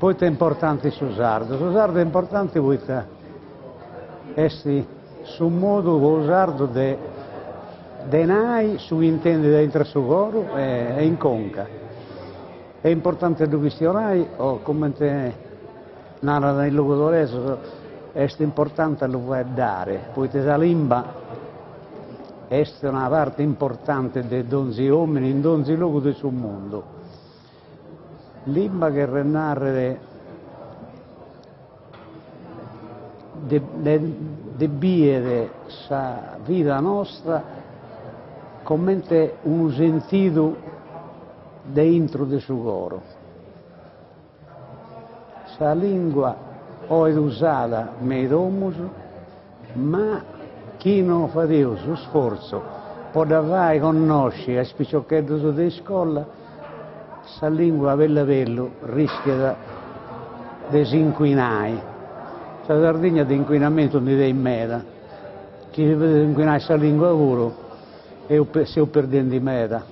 Poita est importanti su sardu? Su sardu est importanti poita est su modu po su sardu de de nai su chi intendit aintru 'e su coru e in conca. Est importanti a ddu chistionai o comente narant is logudoresos est importanti a lu faeddare, poita sa limba est una parte importante de donzi omine in donzi logu de su mundu. Limba cheret narrer de de bider sa vida nostra comente unu sentidu de intro de su coro. Sa lingua 'oit usada me is domus, ma chi no fadeus su sfortzu po dda fai connosci a is piciocheddus de iscola, sa lingua a bellu a bellu rischiat de s'incuinai. Sa Sardigna de incuinamentu ndi tenit meda, chi si podit incuinai sa lingua puru seus perdendi meda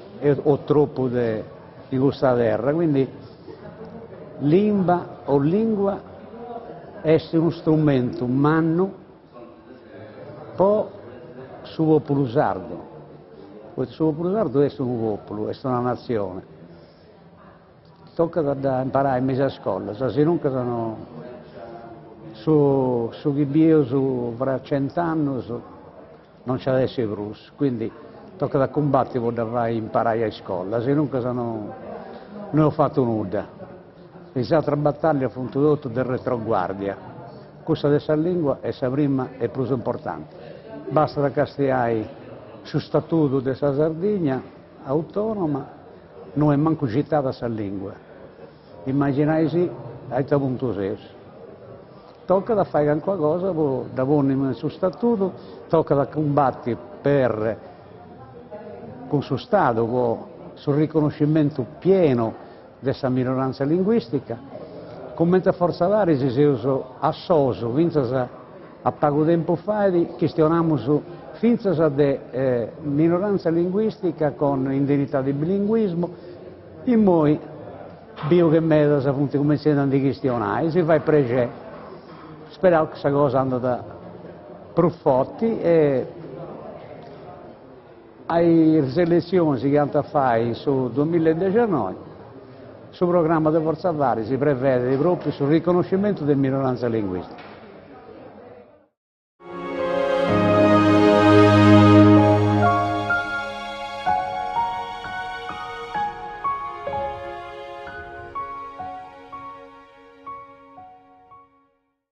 o tropu de in custa terra, quindi limba o lingua est unu strumentu mannu po su populu sardu, poita su populu sardu est unu populu, est una natzione, tocat a dda imparai me is iscolas, sinuncas no su su chi bieus fra cent'annus non nci at essi prus, quindi tocat a cumbati po dda fai imparai a iscola, sinuncas no no eus fatu nudda. Is atras batallias funt totu de retroguardia, cussa de sa lingua est sa prima e prus importanti. Bastat a castiai su statudu de sa Sardigna autonoma, no est mancu citada sa lingua. Immaginai·sì a ita puntu seus. Tocat a fai calincuna cosa po dda ponni in su statudu, tocat a cumbati per cun su Stadu po su riconoscimentu pienu de sa minoranza linguistica. Cumenti a Fortza Paris seus a sosu fintzas a pagu tempus fait chistionamus fintzas de minoranza linguistica con indennità di bilinguismo, immoi Biu che medas funt cumentzendi a ndi chistionai, si fait prexeri, speraus chi sa cosa andat prus forti e a is eletzionis chi ant a fai in su duamilla e dexannoi su programma de Fortza Paris prevedit propriu su riconoscimentu de minoranza linguistica.